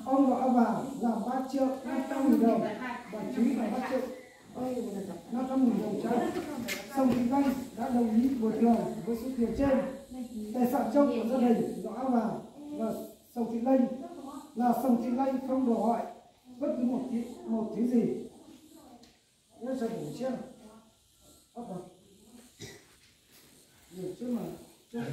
Ông Lò A Vàng là ba triệu năm trăm nghìn đồng, và Chính là ba triệu năm trăm nghìn đồng cho. Sông Thị Lanh đã đồng ý bồi thường với số tiền trên. Tài sản trống của gia đình Lò A Vàng và Sông Thị Lanh là Sông Thị Lanh không đòi hỏi bất cứ một tí, một thứ gì. Nhớ sao đủ chứ. Ốc mà. Nhiều chứ mà. Nyob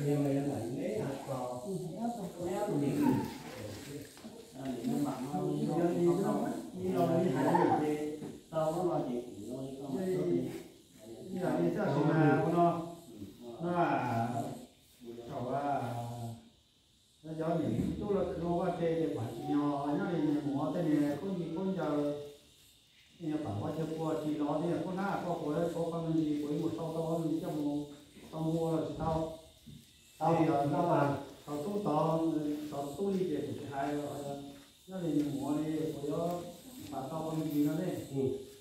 li nws mus tej niag khaub ncaws, nyob li nws mus tej niag khaub ncaws, tej niag pam ua cag pua tsis los, tej niag khaub hlab koj puas tshuav qhov me ntsis, puas ib mus sau tau qhov me ntsis coj mus tau mus ua los tsis tau? Tau, tau tub tod, tau tub li ces kuv tsis hais, nyob li nws mus li puas yuav pam tau qhov me ntsis no ne.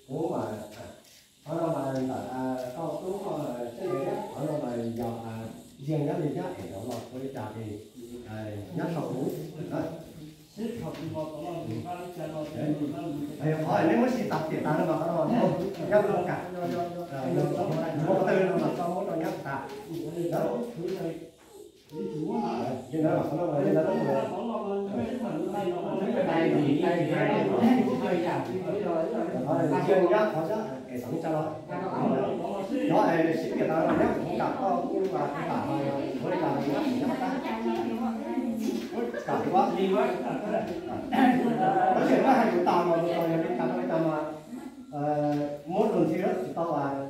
Kuv mas, qhov no mas ntawm koj tub koj seb, qhov no mas yog ntsia nyob li nyob es los ua li cas es nyob saum kuv. Qhov neb muab sib txav tiam tas no mas qhov no nyob qhov kam, qhov twg no mas koj muab rau nyob tas. Tab sis mas hais kuv tas mas mus tau yog li cas rau li cas mas muab dua ntxhi tsis tau,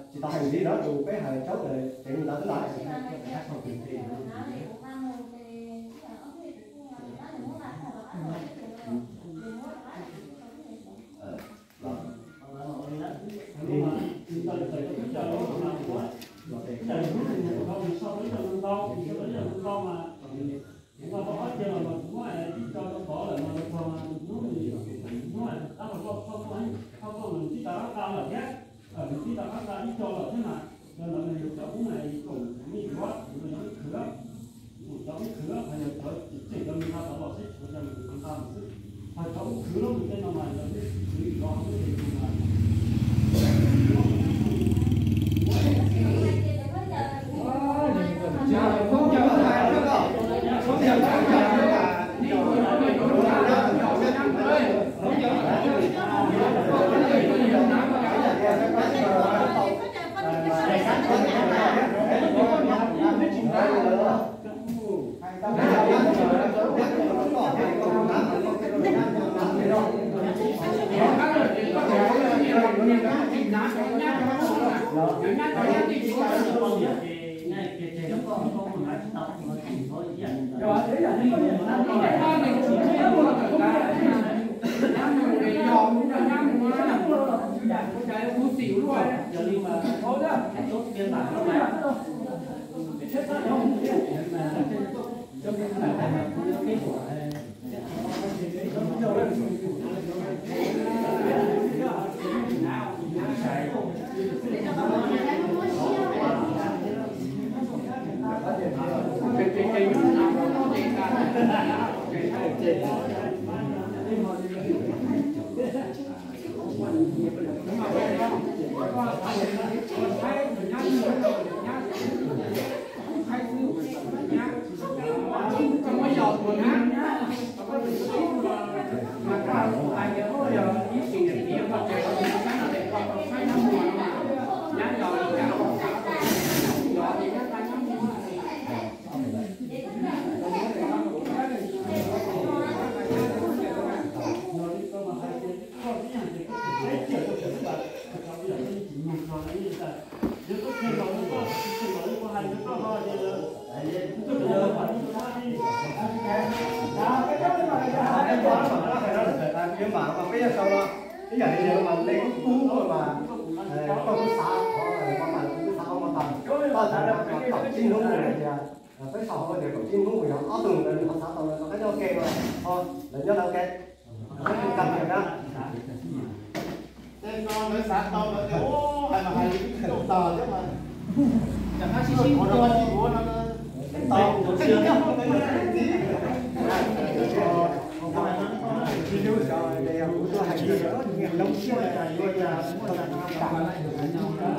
tsis tau hais ntxiv na, tus peb hais tsaub ntawd ces ntawd xwb ntag. Ib yam li mas nej kuj pub mas, koj kuj xav qhov, koj mas kuj xav qhov muaj tag, koj xav kom tib hnub tias peb sau hauv tias kom tib hnub yog ob tug ntawd nws ho xav tau lawv rov qab nyob ua ke no, ho lawv nyob lawv ua ke. Tej no lawv xav tau lawv tias hais mas hais li ib tug tog thiab mas, cas qab sib sib qhov rau qab sib ua no, tau tus tshiab ntxiv. Yog kuv tuaj hais tias nyiam loob siab, tuaj muaj tau tam.